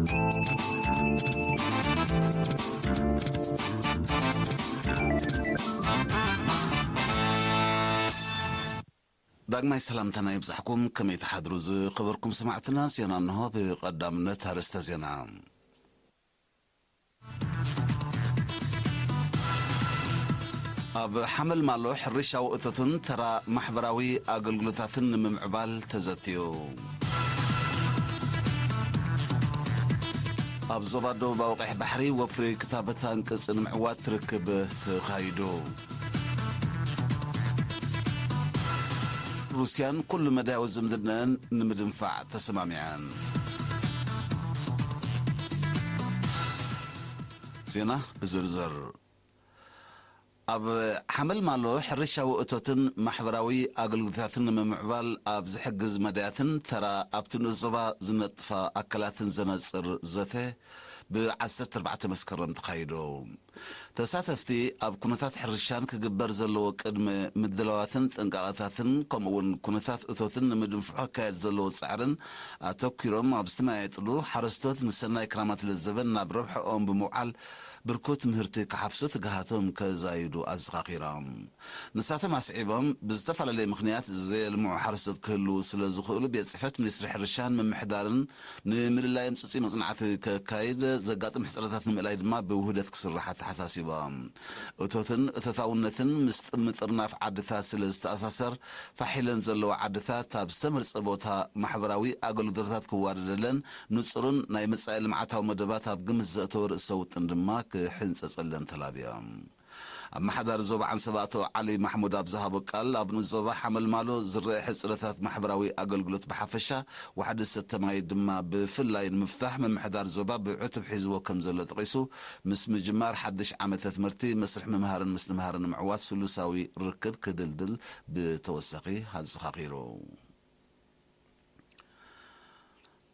ዳግማይ ሰላምታና ይብዛሕኩም። ከመይ ትሓድሩ ዝኸበርኩም ሰማዕትና? ዜና እንሆ። ብቐዳምነት ኣርእስተ ዜና። ኣብ ሓመልማሎ ሕርሻዊ እቶትን ተራ ማሕበራዊ ኣገልግሎታትን ንምምዕባል ተዘትዩ። ኣብ ዞባ ደቡባዊ ቀይሕ ባሕሪ ወፍሪ ክታበት ኣንቅጽ ንምዕዋት ርክብ ተኻይዱ። ሩስያን ኩሉ መዳያዊ ዝምድናን ንምድንፋዕ ተሰማሚዐን። ዜና ብዝርዝር። ኣብ ሓመልማሎ ሕርሻዊ እቶትን ማሕበራዊ ኣገልግሎታትን ንምምዕባል ኣብ ዝሕግዝ መዳያትን ተራ ኣብቲ ንኡስ ዞባ ዝነጥፋ ኣካላትን ዘነጽር ዘተ ብ ዓሰርተ ኣርባዕተ መስከረም ተኻይዱ። ተሳተፍቲ ኣብ ኩነታት ሕርሻን ክግበር ዘለዎ ቅድመ ምድላዋትን ጥንቃቐታትን፣ ከምኡ እውን ኩነታት እቶትን ንምድንፍሑ ክካየድ ዘለዎ ጻዕርን ኣተኲሮም ኣብ ዝተመያየጥሉ፣ ሓረስቶት ንሰናይ ክራማት ለዘበን ናብ ረብሐኦም ብምውዓል ብርኩት ምህርቲ ክሓፍሱ ትግሃቶም ከዛይዱ ኣዘኻኺሮም። ንሳቶም ኣስዒቦም፣ ብዝተፈላለየ ምኽንያት ዘየልምዑ ሓረስቶት ክህልዉ ስለ ዝኽእሉ፣ ቤት ጽሕፈት ሚኒስትሪ ሕርሻን ምምሕዳርን ንምልላዮም ጽጹይ መጽናዕቲ ከካይድ፣ ዘጋጥም ሕጽረታት ንምእላይ ድማ ብውህደት ክስራሕ ኣተሓሳሲቦም። እቶትን እቶታውነትን ምስ ጥምጥርናፍ ዓድታት ስለ ዝተኣሳሰር፣ ፋሕ ኢለን ዘለዋ ዓድታት ኣብ ዝተመርጸ ቦታ ማሕበራዊ ኣገልግሎታት ክዋደደለን፣ ንጹርን ናይ መጻኢ ልምዓታዊ መደባት ኣብ ግምት ዘእተወ ርእሰ ውጥን ድማ ክሕንጸጸለን ተላብዮም። ኣመሓዳሪ ዞባ ዓንሰባ ኣቶ ዓሊ ማሕሙድ ኣብ ዝሃቦ ቃል፣ ኣብ ንኡስ ዞባ ሓመልማሎ ዝረአ ሕጽረታት ማሕበራዊ ኣገልግሎት ብሓፈሻ፣ ዋሕዲ ሰተ ማይ ድማ ብፍላይ ንምፍታሕ ምምሕዳር ዞባ ብዕቱብ ሒዝዎ ከም ዘሎ ጠቒሱ፣ ምስ ምጅማር ሓድሽ ዓመተ ትምህርቲ መስርሕ ምምሃርን ምስትምሃርን ንምዕዋት ስሉሳዊ ርክብ ክድልድል ብተወሳኺ ኣዘኻኺሩ።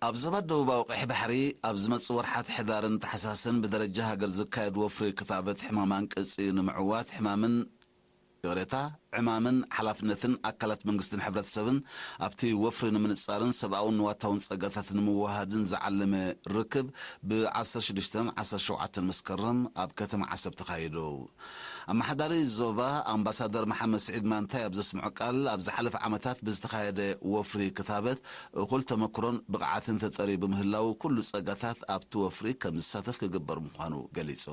ኣብ ዞባ ደቡባዊ ቀይሕ ባሕሪ ኣብ ዝመጽእ ወርሓት ሕዳርን ታሕሳስን ብደረጃ ሃገር ዝካየድ ወፍሪ ክታበት ሕማም ኣንቅጺ ንምዕዋት ሕማምን፣ ይቕሬታ፣ ዕማምን ሓላፍነትን ኣካላት መንግስትን ሕብረተሰብን ኣብቲ ወፍሪ ንምንጻርን ሰብኣውን ንዋታውን ጸጋታት ንምውሃድን ዝዓለመ ርክብ ብ ዓሰርተ ሽዱሽተን ዓሰርተ ሸውዓተን መስከረም ኣብ ከተማ ዓሰብ ተኻይዱ። ኣመሓዳሪ ዞባ ኣምባሳደር መሓመድ ስዒድ ማንታይ ኣብ ዘስምዖ ቃል፣ ኣብ ዝሓለፈ ዓመታት ብዝተኻየደ ወፍሪ ክታበት እኹል ተመክሮን ብቕዓትን ተጸርዩ ብምህላው፣ ኩሉ ጸጋታት ኣብቲ ወፍሪ ከም ዝሳተፍ ክግበር ምዃኑ ገሊጹ።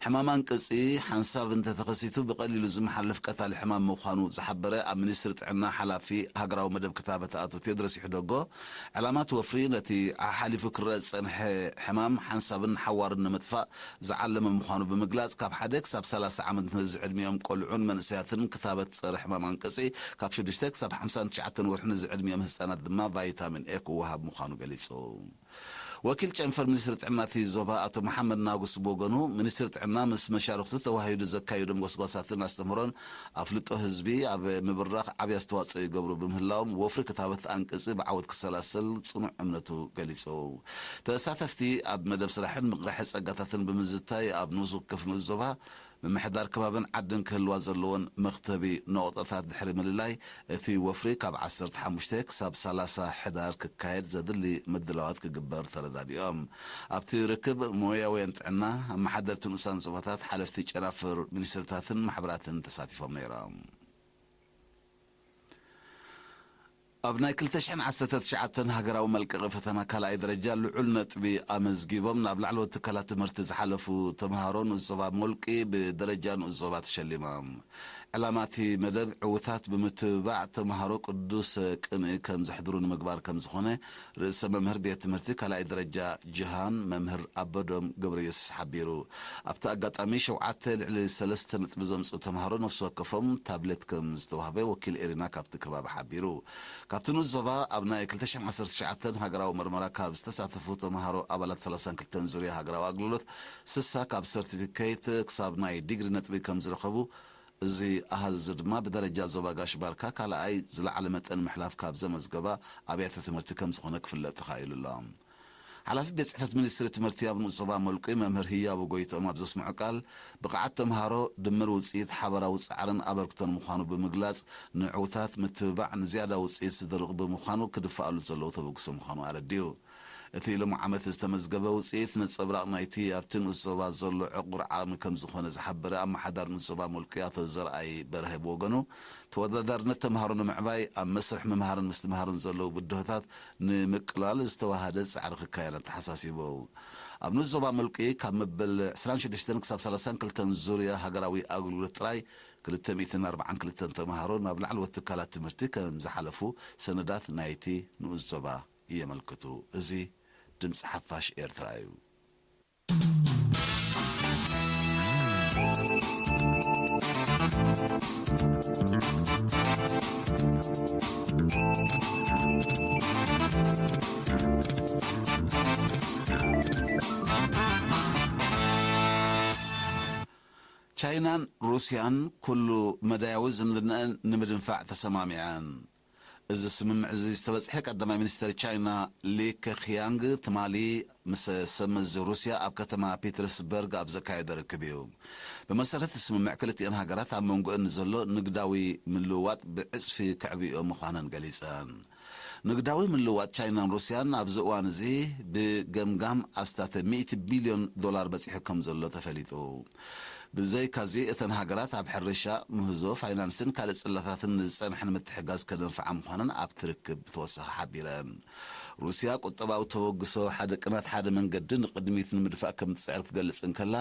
ሕማም ኣንቅጺ ሓንሳብ እንተተኸሲቱ ብቐሊሉ ዝመሓለፍ ቀታሊ ሕማም ምዃኑ ዝሓበረ ኣብ ሚኒስትሪ ጥዕና ሓላፊ ሃገራዊ መደብ ክታበት ኣቶ ቴድሮስ ይሕደጎ፣ ዕላማ እቲ ወፍሪ ነቲ ሓሓሊፉ ክረአ ዝጸንሐ ሕማም ሓንሳብን ሓዋርን ንምጥፋእ ዝዓለመ ምዃኑ ብምግላጽ፣ ካብ ሓደ ክሳብ ሰላሳ ዓመት ንዝዕድሚኦም ቆልዑን መንእሰያትን ክታበት ጸረ ሕማም ኣንቅጺ፣ ካብ ሽዱሽተ ክሳብ ሓምሳን ትሽዓተን ወርሒ ንዝዕድሚኦም ህጻናት ድማ ቫይታሚን ኤ ክወሃብ ምዃኑ ገሊጹ። ወኪል ጨንፈር ሚኒስትሪ ጥዕና እቲ ዞባ ኣቶ መሓመድ ናጉስ ብወገኑ፣ ሚኒስትሪ ጥዕና ምስ መሻርኽቱ ተዋሂዱ ዘካየዶም ጎስጓሳትን ኣስተምህሮን ኣፍልጦ ህዝቢ ኣብ ምብራኽ ዓብዪ ኣስተዋፅኦ ይገብሩ ብምህላዎም፣ ወፍሪ ክታበት ኣንቅፂ ብዓወት ክሰላሰል ፅኑዕ እምነቱ ገሊፁ። ተሳተፍቲ ኣብ መደብ ስራሕን ምቕራሐ ፀጋታትን ብምዝታይ፣ ኣብ ንኡስ ወከፍ ንኡስ ዞባ ምምሕዳር ከባብን ዓድን ክህልዋ ዘለዎን መኽተቢ ነቑጣታት ድሕሪ ምልላይ፣ እቲ ወፍሪ ካብ ዓሰርተ ሓሙሽተ ክሳብ ሰላሳ ሕዳር ክካየድ ዘድሊ ምድላዋት ክግበር ተረዳዲኦም። ኣብቲ ርክብ፣ ሞያውያን ጥዕና፣ ኣመሓደርቲ ንኡሳን ዞባታት፣ ሓለፍቲ ጨናፍር ሚኒስትርታትን ማሕበራትን ተሳቲፎም ነይሮም። ኣብ ናይ ክልተ ሽሕን ዓሰርተ ትሽዓተን ሃገራዊ መልቀቒ ፈተና ካልኣይ ደረጃ ልዑል ነጥቢ ኣመዝጊቦም ናብ ላዕለዎት ትካላት ትምህርቲ ዝሓለፉ ተምሃሮ ንኡስ ዞባ ሞልቂ ብደረጃ ንኡስ ዞባ ተሸሊሞም። ዕላማ እቲ መደብ ዕዉታት ብምትብባዕ ተምሃሮ ቅዱስ ቅንኢ ከም ዘሕድሩ ንምግባር ከም ዝኾነ ርእሰ መምህር ቤት ትምህርቲ ካልኣይ ደረጃ ጅሃን መምህር ኣበዶም ገብረየሱስ ሓቢሩ። ኣብቲ ኣጋጣሚ ሸውዓተ ልዕሊ ሰለስተ ነጥቢ ዘምጽኡ ተምሃሮ ነፍሲ ወከፎም ታብሌት ከም ዝተዋህበ ወኪል ኤሪና ካብቲ ከባቢ ሓቢሩ። ካብቲ ንኡስ ዞባ ኣብ ናይ ክልተ ሽሕን ዓሰርተ ትሽዓተን ሃገራዊ መርመራ ካብ ዝተሳተፉ ተምሃሮ ኣባላት ሰላሳን ክልተን ዙርያ ሃገራዊ ኣገልግሎት ስሳ ካብ ሰርቲፊኬት ክሳብ ናይ ዲግሪ ነጥቢ ከም ዝረኸቡ፣ እዚ ኣሃዝ እዚ ድማ ብደረጃ ዞባ ጋሽ ባርካ ካልኣይ ዝለዓለ መጠን ምሕላፍ ካብ ዘመዝገባ ኣብያተ ትምህርቲ ከም ዝኾነ ክፍለጥ ተኻኢሉ ኣሎ። ሓላፊ ቤት ጽሕፈት ሚኒስትሪ ትምህርቲ ኣብ ንኡስ ዞባ ሞልቂ መምህር ህያቡ ጎይትኦም ኣብ ዘስምዖ ቃል፣ ብቕዓት ተምሃሮ ድምር ውጽኢት ሓባራዊ ጻዕርን ኣበርክቶን ምዃኑ ብምግላጽ፣ ንዕውታት ምትብባዕ ንዝያዳ ውጽኢት ዝድርቕ ብምዃኑ ክድፍኣሉ ዘለዎ ተበግሶ ምዃኑ ኣረዲኡ። እቲ ሎም ዓመት ዝተመዝገበ ውጽኢት ነጸብራቕ ናይቲ ኣብቲ ንኡስ ዞባ ዘሎ ዕቑር ዓቕሚ ከም ዝኾነ ዝሓበረ ኣመሓዳሪ ንኡስ ዞባ ሙልቂ ኣቶ ዘርኣይ በርሀ ብወገኑ፣ ተወዳዳርነት ተምሃሮ ንምዕባይ ኣብ መስርሕ ምምሃርን ምስትምሃርን ዘለዉ ብድሆታት ንምቅላል ዝተዋሃደ ጻዕሪ ክካየድ ኣተሓሳሲቡ። ኣብ ንኡስ ዞባ ሙልቂ ካብ መበል ዕስራን ሽዱሽተን ክሳብ ሰላሳን ክልተን ዙርያ ሃገራዊ ኣገልግሎት ጥራይ ክልተ ሚእትን ኣርባዓን ክልተን ተምሃሮ ናብ ላዕለዎት ትካላት ትምህርቲ ከም ዝሓለፉ ሰነዳት ናይቲ ንኡስ ዞባ የመልክቱ። እዚ ድምፂ ሓፋሽ ኤርትራ እዩ። ቻይናን ሩስያን ኩሉ መዳያዊ ዝምድነአን ንምድንፋዕ ተሰማሚዐን። እዚ ስምምዕ እዚ ዝተበጽሐ ቀዳማይ ሚኒስተር ቻይና ሊ ከክያንግ ትማሊ ምስ ሰብ መዚ ሩስያ ኣብ ከተማ ፒተርስበርግ ኣብ ዘካየዶ ርክብ እዩ። ብመሰረት እቲ ስምምዕ ክልቲኤን ሃገራት ኣብ መንጎአን ንዘሎ ንግዳዊ ምልውዋጥ ብዕጽፊ ከዕብዮ ምዃነን ገሊጸን። ንግዳዊ ምልውዋጥ ቻይናን ሩስያን ኣብዚ እዋን እዚ ብገምጋም ኣስታት ሚእቲ ቢልዮን ዶላር በጺሑ ከም ዘሎ ተፈሊጡ። ብዘይካዚ እተን ሃገራት ኣብ ሕርሻ፣ ምህዞ፣ ፋይናንስን ካልእ ጽላታትን ንዝጸንሐን ምትሕጋዝ ከደንፍዓ ምዃነን ኣብቲ ርክብ ብተወሳኺ ሓቢረን። ሩስያ ቁጠባዊ ተበግሶ ሓደ ቅናት ሓደ መንገዲ ንቕድሚት ንምድፋእ ከም ትጽዕር ክትገልጽ እንከላ፣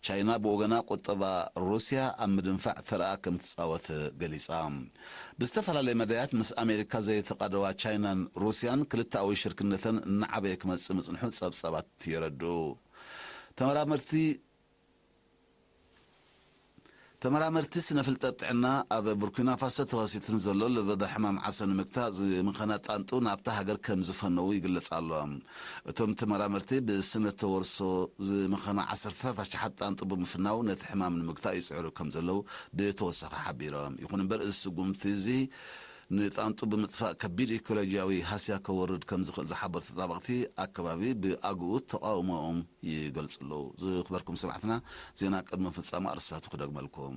ቻይና ብወገና ቁጠባ ሩስያ ኣብ ምድንፋዕ ተረኣ ከም ትጻወት ገሊጻ። ብዝተፈላለየ መዳያት ምስ ኣሜሪካ ዘይተቓደዋ ቻይናን ሩስያን ክልተኣዊ ሽርክነተን እናዓበየ ክመጽእ ምጽንሑ ጸብጻባት የረድኡ። ተመራመርቲ ተመራመርቲ ስነ ፍልጠት ጥዕና ኣብ ቡርኪና ፋሶ ተኸሲቱ ንዘሎ ለበዳ ሕማም ዓሶ ንምግታእ ዝምኸና ጣንጡ ናብታ ሃገር ከም ዝፈነዉ ይግለጽ ኣሎ። እቶም ተመራመርቲ ብስነ ተወርሶ ዝምኸና ዓሰርተታት ኣሽሓት ጣንጡ ብምፍናው ነቲ ሕማም ንምግታእ ይጽዕሩ ከም ዘለዉ ብተወሳኺ ሓቢሮም። ይኹን እምበር እዚ ስጉምቲ እዚ ንጣንጡ ብምጥፋእ ከቢድ ኢኮሎጂያዊ ሃስያ ከወርድ ከም ዝኽእል ዝሓበሩ ተጣበቕቲ ኣከባቢ ብኣግኡ ተቓውሞኦም ይገልጹ ኣለዉ። ዝኽበርኩም ሰማዕትና፣ ዜና ቅድሚ ፍጻመ ኣርእስታቱ ክደግመልኩም።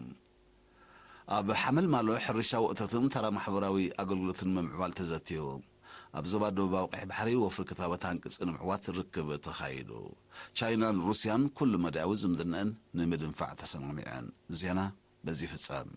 ኣብ ሓመልማሎ ሕርሻዊ እቶትን ተራ ማሕበራዊ ኣገልግሎትን ምምዕባል ተዘትዩ። ኣብ ዞባ ደቡባዊ ቀይሕ ባሕሪ ወፍሪ ክታበት ኣንቅጺ ንምዕዋት ርክብ ተኻይዱ። ቻይናን ሩስያን ኩሉ መዳያዊ ዝምድነአን ንምድንፋዕ ተሰማሚዐን። ዜና በዚ ይፍጸም።